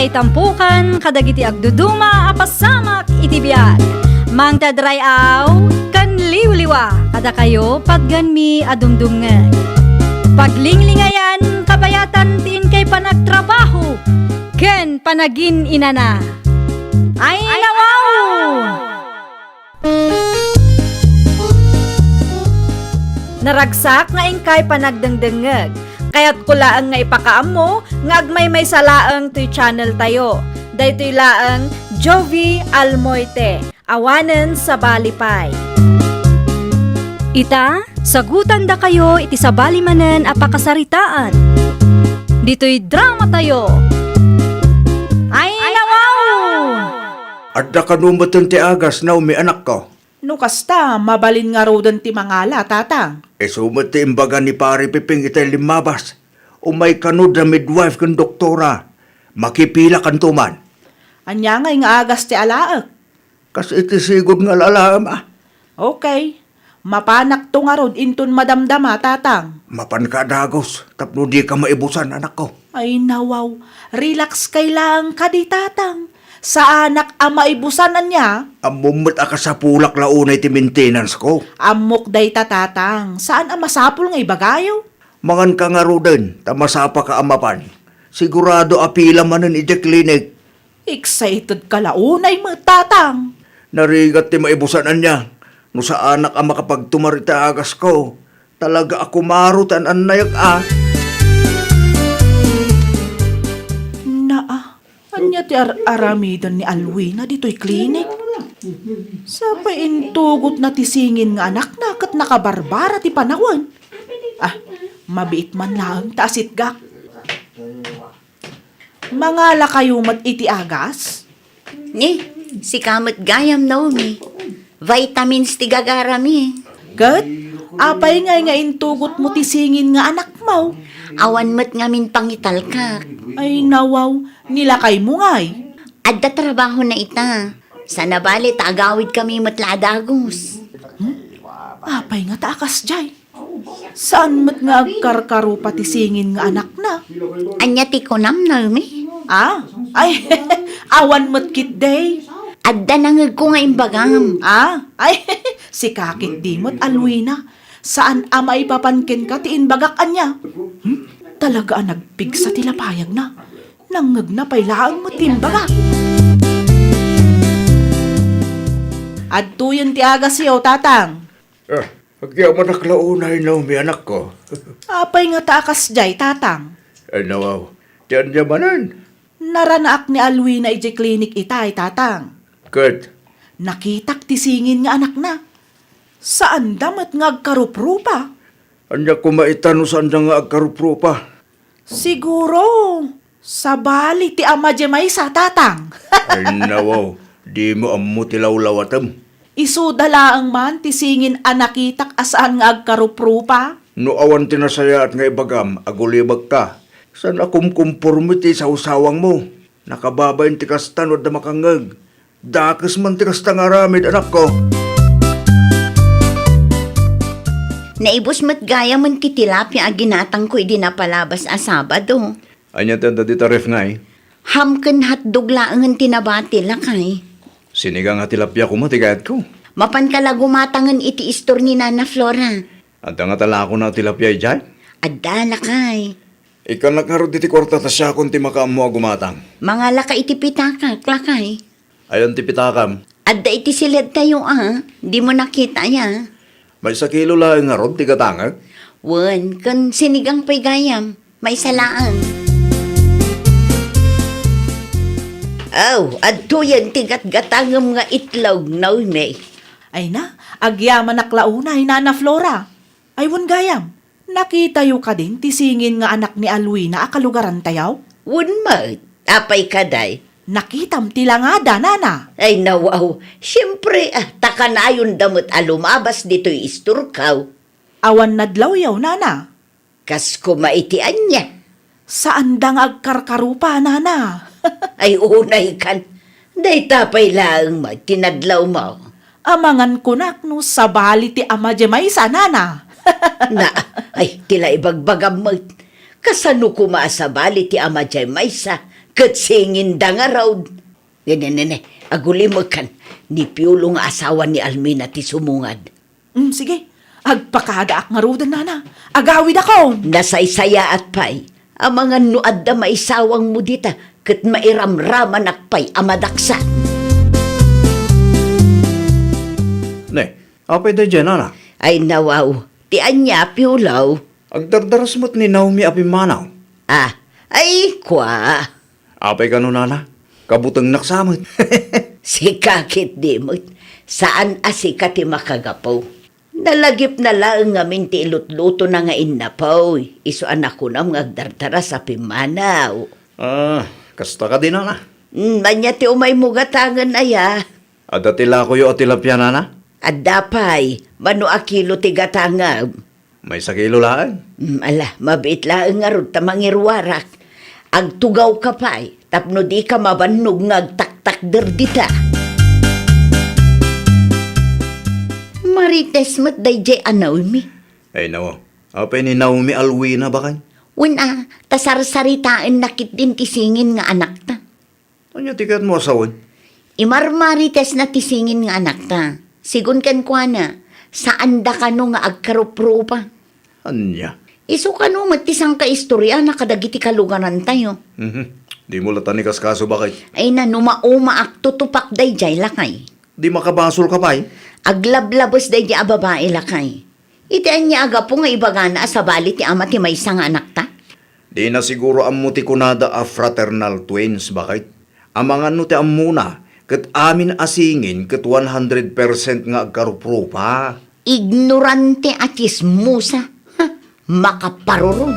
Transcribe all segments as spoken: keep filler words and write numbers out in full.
Itampukan kadagiti agduduma a pasamak iti biag. Mangted ray-aw ken liwliwa kadakayo patganmi a dumdumngeg. Paglinglingayan kabayatan ti inkay panagtrabaho ken panagin-inana. Ay, nawaw! Naragsak nga inkay panagdengdengngeg. Kayatko laeng nga ipakaammo nga agmaymaysa laeng toy channel tayo. Daytoy laeng Jovie Almoite, awanen sabali pay. Ita, sagutandakayo iti sabali manen a pakasaritaan. Ditoy drama tayo. Ay, nawaw! Adda kano metten ti agas, Naomi, anakko? No kasta, mabalin ngaruden ti mangala, Tatang. Isu met ti imbaga ni Pari Piping itay limmabas. Umay kano da midwife ken doktora. Makipilakanto man. Ania ngay nga agas ti alaek? Kas iti sigud nga lalaem, a. Okay. Mapanakto ngarud inton madamdama, Tatang. Mapanka a dagus tapno dika maibusan, anakko. Ay, nawaw. Relax kay laeng kadi, Tatang. Saanak a maibusan, ania? Ammom met a kasapulak la unay ti maintenance ko. Ammok dayta, Tatang. Saan a masapul nga ibagayo? Manganka ngaruden, ta masapaka a mapan. Sigurado a pila manen idiay klinik. Excited ka la unay met, Tatang. Narigat ti maibusan, ania. No saanak a makapagtumar iti agasko, talaga a kumaro ti an-annayek, a. Naa, ania ti ar-aramiden ni Alwina ditoy klinik? Sapay intugotna ti singin nga anakna ket nakabarbara ti panawen. Ah, mabiit man laeng ta asitgak. Mangalakayo met iti agas? Ni, sika met gayam, Naomi. Vitamins ti gagarami. Ket, apay ngay nga intugotmo ti singin nga anakmo? Awan met ngamin pangitalkak. Ay, nawaw, nilakaymo ngay. Adda trabahona ita. Saan a bale ta agawidkami met la a dagus. Hmm? Apay nga ta a kasdiay? Saan met nga agkarkarupa ti singin nga anakna? Ania ti kunam, Naomi? Ah? Ay, awan met ketdi. Adda nangngegko nga imbagam. Ah? Ay, sika ketdi met, Alwina. Saan a maipapan kenka ti imbagak, ania? Hmm? Talaga a nagpigsa ti lapayagna. Nangngegna pay laeng met ti imbagak. Adtoyen ti agasyo, Tatang. Ah, agyamanak la unay, Naomi, anakko. Apay nga ta a kasdiay, Tatang? Ay, nawaw. Ti ania manen? Naranaak ni Alwina idiay klinik itay, Tatang. Ket? Nakitak ti singin nga anakna. Saanda met nga agkaruprupa. Ania koma ita no saanda nga agkaruprupa? Siguro, sabali ti ama diay maysa, Tatang. Ay, nawaw, dimo ammo ti lawlawatem. Isuda laeng man ti singin a nakitak a saan nga agkaruprupa. No awan ti nasayaat nga ibagam, agulibekka. Saan a kumkumporme ti sawsawangmo. Nakababain ti kasta no adda makangngeg. Dakes man ti kasta nga aramid, anakko. Naibus met gayamen ti tilapia a ginatangko idi napalabas a Sabado. Ania ti adda dita ref ngay? Ham ken hotdog laengen ti nabati, lakay. Sinigang a tilapia koma ti kayatko. Mapanka la gumatangen iti istor ni Nana Flora. Adda ngata lakona a tilapia idiay? Adda, lakay. Ikkanak ngarud iti kuarta ta siakon ti makaammo a gumatang. Mangalaka iti pitakak, lakay. Ayan ti pitakam. Adda iti siledtayo a, dimo nakita aya? Maysa kilo laeng ngarud ti gatangek? Wen, ken sinigang pay gayam, maysa laeng. Aw, adtoyen ti gatgatangem nga itlog, Naomi. Ay na, agyamanak la unay, Nana Flora. Ay, wen gayam, nakitayo kadin ti singin nga anak ni Alwina a kalugarantayo? Wen met, apay kadi? Nakitam ti langada, Nana. Ay, nawaw, siempre, ah, ta kanayonda met a lumabas ditoy istorko. Awan nadlawyo, Nana? Kas koma iti ania? Saanda nga agkarkarupa, Nana. Ay, unaykan. Dayta pay laeng met ti nadlawmo. Amangan kunak no sabali ti ama diay maysa, Nana. Na, ay, ti la ibagbagam met. Kasano koma a sabali ti ama diay maysa Ket singinda ngarud. Ne, ne, ne, ne. Agulimekan, ni Piolo nga asawa ni Alwina ti sumungad. Mm, sige. Agpakadaak ngaruden, nana. Agawidakon. Nasaysayaat pay. Amangan no adda maisawangmo dita, ket mairamramanak pay a madaksan. Ne, apay daydiay, nana? Ay, nawaw. Ti ania, Piolo? Agdardaras met ni Naomi a pimmanaw. Ah, ay, kua. Apay kano, nana? Kabutengnak sa met. Sika ketdi met. Saan a sika ti makagapu. Nalagipna laeng ngamin ti ilutlutona nga innapoy. Isu a nakunam nga agdardaras a pimmanaw. Ah, kasta kadi, nana? Mm, ania ti umaymo gatangen aya? Adda ti lakoyo a tilapia, nana? Adda pay. Mano a kilo ti gatangem? Maysa kilo laeng. Mm, ala, mabiit laeng ngarud ta mangiruarak. Agtugawka pay, tapno dika mabannog nga agtaktakder dita. Marites met daydiay a Naomi. Ay, nawaw. Apay ni Naomi Alwina, baket? Wen a, ta sarsaritaenna ketdin ti singin nga anakta. Ania ti kayatmo a sawen? Imarmaritesna ti singin nga anakta. Sigun kenkuana, saanda kano nga agkaruprupa. Ania? Isu kano met ti sangkaistoryana kadagiti kalugarantayo. Mhm. Dimo latta ni kaskaso, baket? Ay, nano, maumaak, tutupak daydiay, lakay. Di makabasolka pay? Aglablabes daydiay a babai, lakay. Iti ania a gapu nga ibagana a sabali ti ama ti maysa nga anakta? Dina siguro ammo ti kunada a fraternal twins, baket? Amangan no ti ammona, ket amin a singin ket one hundred percent nga agkaruprupa. Ignorante a tsismosa. Ha, makaparurong.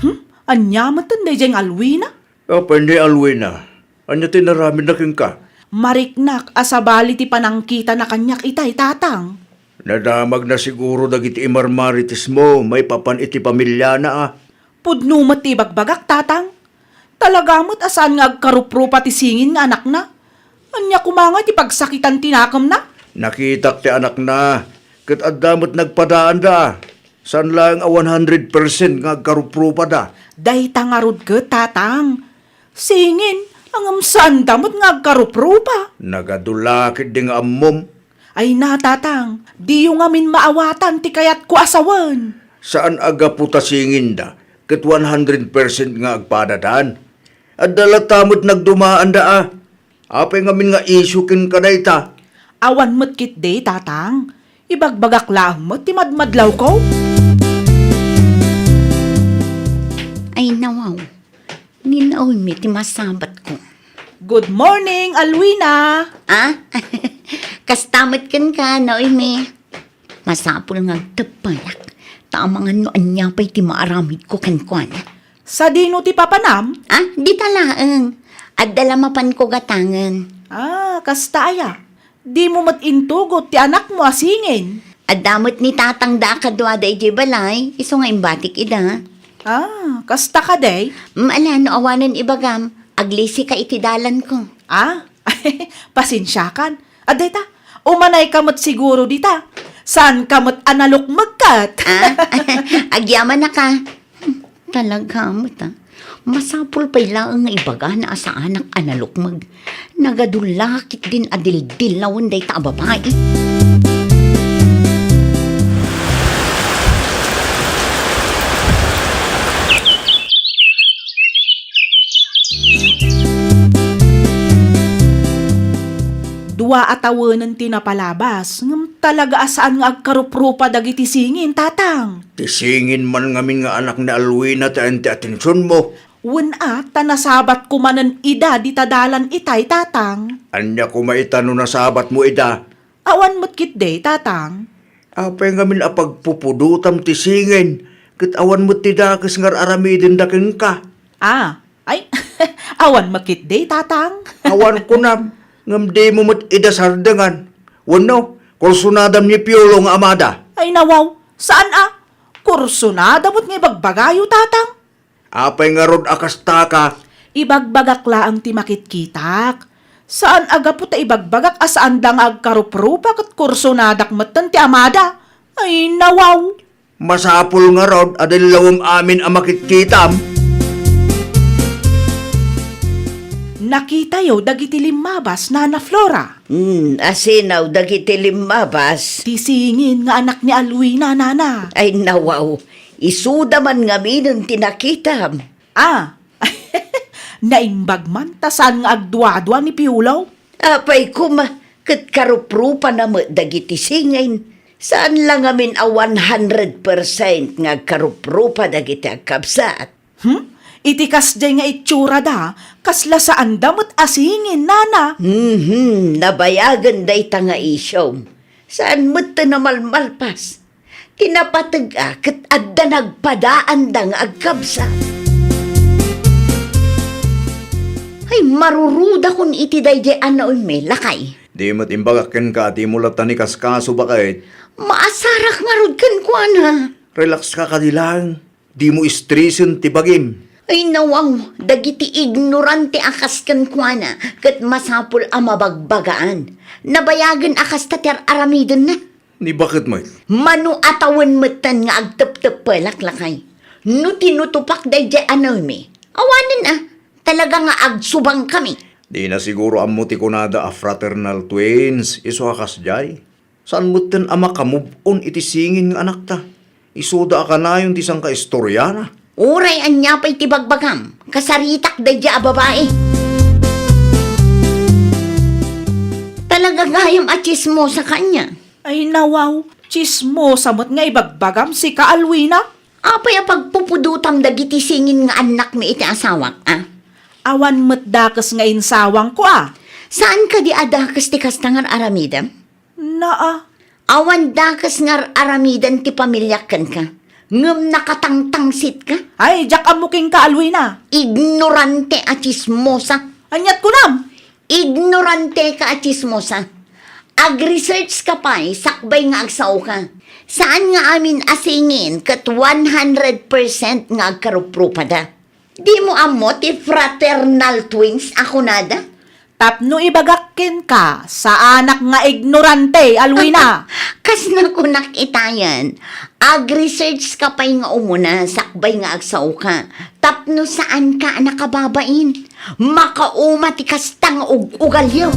Hmm? Ania met daydiay nga Alwina? Apay ni Alwina? Ania ti inaramidna kenka? Mariknak a sabali ti panangkitana kaniak itay, Tatang. Nadamagna siguro dagiti imarmaritesmo maipapan iti pamiliana a. Pudno met ti ibagbagak, Tatang. Talaga met a saan nga agkaruprupa ti singin nga anakna. Ania koma nga ti pagsakitan ti nakemna? Nakitak ti anakna, ket adda met nagpadaanda. Saan laeng a one hundred percent nga agkaruprupada. Dayta ngarud ket, Tatang. Singin, ngem saanda met nga agkaruprupa. Nagadula ketdi nga ammom. Ay na, Tatang, diyo ngamin maawatan ti kayatko a sawen. Saan a gapu ta singinda ket one hundred percent nga agpadadan? Adda latta met nagdumaanda a. Apay ngamin nga isyu kenka dayta? Awan met ketdi, Tatang. Ibagbagak laeng met ti madmadlawko. Ay, nawaw. Ni Naomi ti masabatko. Good morning, Alwina! Ah? Kasta met kenka, Naomi. Masapul nga agteppayak, ta amangan no ania pay ti maaramidko kenkuana. Sadino ti papanam? Ah, dita laeng. Adda la mapanko gatangen. Ah, kasta aya. Dimo met intugot ti anakmo a singin? Adda met ni tatangda a kaduada idiay balay, isu nga imbatik ida. Ah, kasta kadi? Mm, ala, no awanen ibagam, aglisika iti dalanko. Ah, pasensiakan. Adda ita, umanayka met siguro dita. Saanka met a nalukmeg ket? Ah, agyamanaka. Hmm, talaga met, ah. Masapul pay laeng nga ibagana a saanak a nalukmeg. Nagadula ketdin a dildillawen dayta a babai. Dua a tawenen ti napalabas, ngem talaga a saan nga agkaruprupa dagiti singin, Tatang. Ti singin man ngamin nga anak ni Alwina ti ayan ti atensionmo. Wen a, ta nasabatko manen ida dita dalan itay, Tatang. Ania koma ita no nasabatmo ida? Awan met ketdi, Tatang. Apay ngamin a pagpupudotam ti singin, ket awan met ti dakes nga ar-aramidenda kenka? Ah, ay, awan met ketdi, Tatang. Awan kunam, ngem dimo met ida sardengan. Wenno, kursunadam ni Piolo nga amada. Ay, nawaw, saan a? Kursunada met nga ibagbagayo, Tatang. Apay ngarud a kastaka? Ibagbagak laeng ti makitkitak. Saan a gapu ta ibagbagak a saanda nga agkaruprupa ket kursunadak metten ti amada. Ay, nawaw! Masapul ngarud a dillawem amin a makitkitam. Nakitayo dagiti limmabas, Nana Flora. Hmm, asino dagiti limmabas? Ti singin nga anak ni Alwina, Nana. Ay, nawaw. Isuda man ngaminen ti nakitam. Ah, naimbag man ta saan nga agduadua ni Piolo. Apay koma, ket karuprupana met dagiti singin. Saan la ngamin a one hundred percent nga agkaruprupa dagiti agkabsat. Hmm? Iti kasdiay nga itsurada, kasla saanda met a singin, Nana. Mhm, nabayagen dayta nga isyom. Saan met ti namalmalpas. Ti napateg-a ket adda nagpadaanda nga agkabsat. Ay, marurudakon iti daydiay a Naomi, lakay. Di met imbagak kenka a dimo latta ni kaskaso, baket. Maasarak ngarud kenkuana. Relax ka kadi laeng. Dimo istresen ti bagim. Ay, nawaw, dagiti ignorante a kas kenkuana, ket masapul a mabagbagaan. Nabayagen a kasta ti ar-aramidenna. Ni baket met? Mano a tawen metten nga agtepteppelak, lakay. No tinutupak daydiay a Naomi, awanen a, talaga nga agsubangkami. Dina siguro ammo ti kunada a fraternal twins, isu a kasdiay. Saan metten a maka-move on iti singin nga anakta. Isuda a kanayon ti sangkaistoriana. Uray ania pay ti bagbagam, kasaritak daydiay a babai. Talaga gayam a tsismosa ka ania. Ay, nawaw, tsismosa met nga ibagbagam, sika, Alwina. Apay a pagpupudotam dagiti singin nga annakmi iti asawak, a? Awan met dakes nga insawangko, a? Saan kadi a dakes ti kasta nga ar-aramidem? Naa. Awan dakes nga ar-aramiden ti pamiliak kenka, ngem nakatangtangsitka? Ay, diak ammo kenka, Alwina. Ignorante a tsismosa. Aniat kunam? Ignorante ka a tsismosa. Ag-research ka pay sakbay nga agsaoka. Saan nga amin a singin ket one hundred percent nga agkaruprupada. Dimo ammo ti fraternal twins a kunada? Tapno ibagak kenka, saanak nga ignorante, Alwina. Kasna kunak itayen, ag-research ka pay nga umuna sakbay nga agsaoka. Tapno saanka a nakababain, makauma ti kasta nga ug-ugalyo.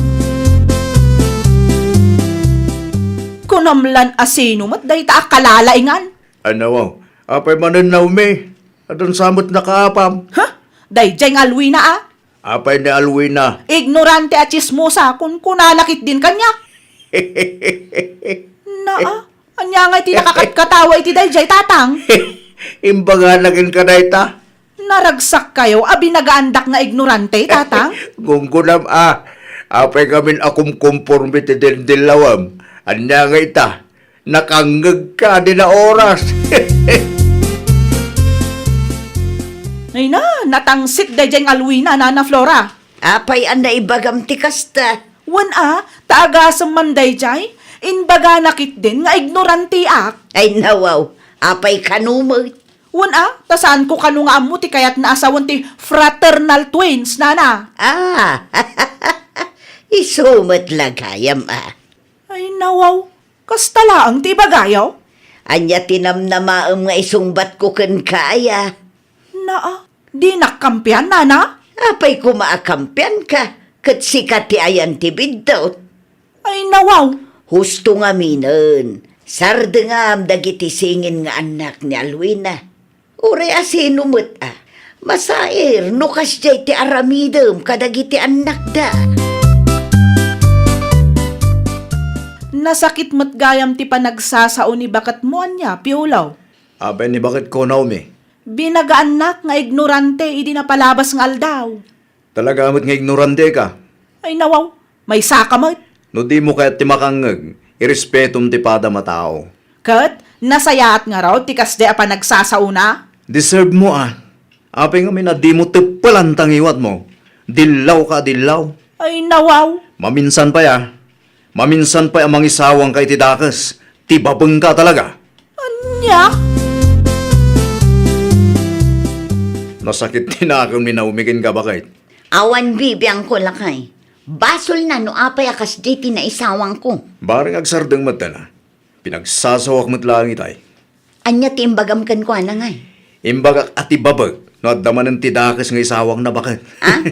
Kunam lan a sino met dayta a kalalaingan? Ano, apay manen, Naomi? Adun sa met nakaapam? Ha? Daydiay nga Alwina, a? Apay ni Alwina? Ignorante a tsismosa, kunkunana ketdin kaniak. Naa, ania nga iti nakakatkatawa iti daydiay, Tatang? Imbagana kenka dayta? Naragsak kayo a binagaandak nga ignorante, Tatang? Gunggunam a, apay ngamin a kumkumporme ti dindillawem. Ania nga ita? Nakangngegka dina oras. Ay na, natangsit daydiay nga Alwina, Nana Flora. Apay a naibagam ti kasta? Wen a, ta agasem man daydiay, imbagana ketdin nga ignoranteak. Ay nawaw, apay kano met? Wen a, ta saanko kano nga ammo ti kayatna a sawen ti fraternal twins, Nana. Ah, isu met la gayam a. Ay nawaw, kasta laeng ti ibagayo? Ania ti namnamaem nga isungbatko kenka, aya? Naa, dinak kampian, Nana? Apay koma a kampianka, ket sika ti ayan ti biddut. Ay nawaw! Husto ngaminen, sardengam dagiti singin nga annak ni Alwina. Uray a sino met a, masair no kasdiay ti aramidem kadagiti annakda. Nasakit met gayam ti panagsasao ni baketmo ania, Piolo? Apay ni baketko, Naomi? Binagaannak nga ignorante idi napalabas nga aldaw. Talaga met nga ignorante ka? Ay nawaw, maysaka met. No dimo kayat ti makangngeg, irespetom ti padam a tao. Ket nasayaat ngarud ti kasdiay a panagsasaona? Deserve mo a. Apay ngamin a dimo teppelan ta ngiwatmo? Dillaw ka a dillaw. Ay nawaw. Maminsan pay a. Maminsan pay a mangisawangka iti dakes, ti babengka talaga. Ania? Nasakit ti nakem ni Naomi kenka, baket. Awan bibiangko, lakay. Basolna no apay a kasdi ti naisawangko. Bareng agsardeng met a. Pinagsasawak met laeng itay. Ania ti imbagam kenkuana ngay? Imbagak a tibabek no adda manen ti dakes nga isawangna baket. Ah?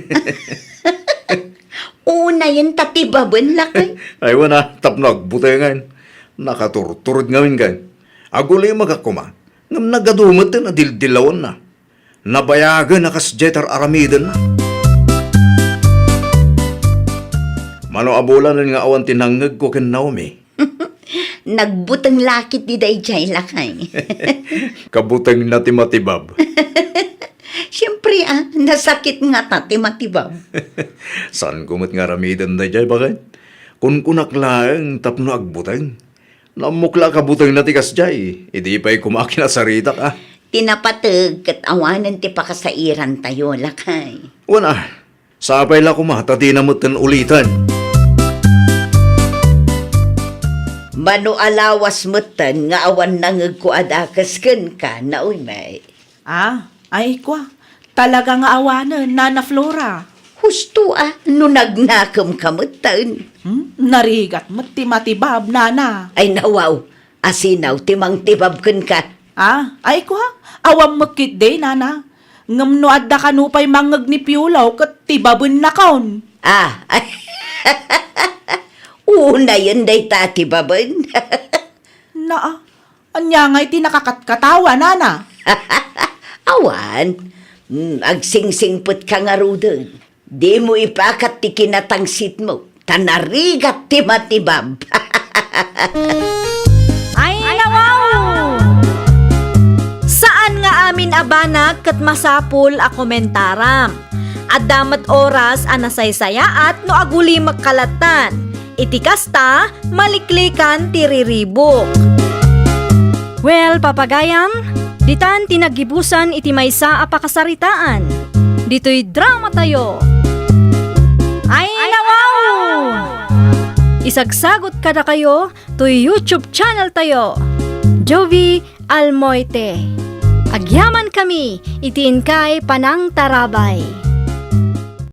Unayen ta tibaben, lakay. Ay, wen a, tapno agbutengen. Nakaturturod ngamin ken. Agulimagak koma, ngem nagadu met ti nadildilawanna. Nabayagen a kasdiay ti ar-aramidenna. Mano a bulanen nga awan ti nangngegko ken Naomi? Nagbuteng la ketdi daydiay, lakay. Kabutengna ti matibab. Siempre, ah, nasakit ngata ti matibab. Saanko met nga aramiden daydiay, baket? Kunkunak laeng tapno agbuteng. Naammok la a kabutengna ti kasdiay, idi pay koma kinasaritak, ah. Ti napateg ket awanen ti pakasairantayo, lakay. Wen a, sapay la koma ta dina metten uliten. Mano a lawas metten nga awan nangngegko a dakes kenka, Naomi. Ah, ay kua, talaga nga awanen, Nana Flora. Husto a, no nagnakemka metten. Hmm? Narigat met ti matibab, Nana. Ay, nawaw, asinaw ti mangtibab kenka? Ah, ay kua, awan met ketdi, Nana. Ngem no adda kano pay mangngeg ni Piolo ket tibabennakon. Ah, ay. Unayen dayta a tibaben. Naa, ania ngay ti nakakatkatawa, Nana? Awan. Hmm, agsingsingpetka ngaruden. Dimo ipakat ti kinatangsitmo, ta narigat ti matibab. Ay, nawaw! Saan nga amin a banag ket masapul a komentaram. Adda met oras a nasaysayaat no agulimekka lattan. Iti kasta, maliklikan ti riribuk. Well, papagayam, ditan ti naggibusan iti maysa a pakasaritaan. Ditoy dramatayo. Ay, nawaw! Isagsagut kadakayo toy YouTube channel tayo, Jovie Almoite. Agyamankami iti inkay panangtarabay.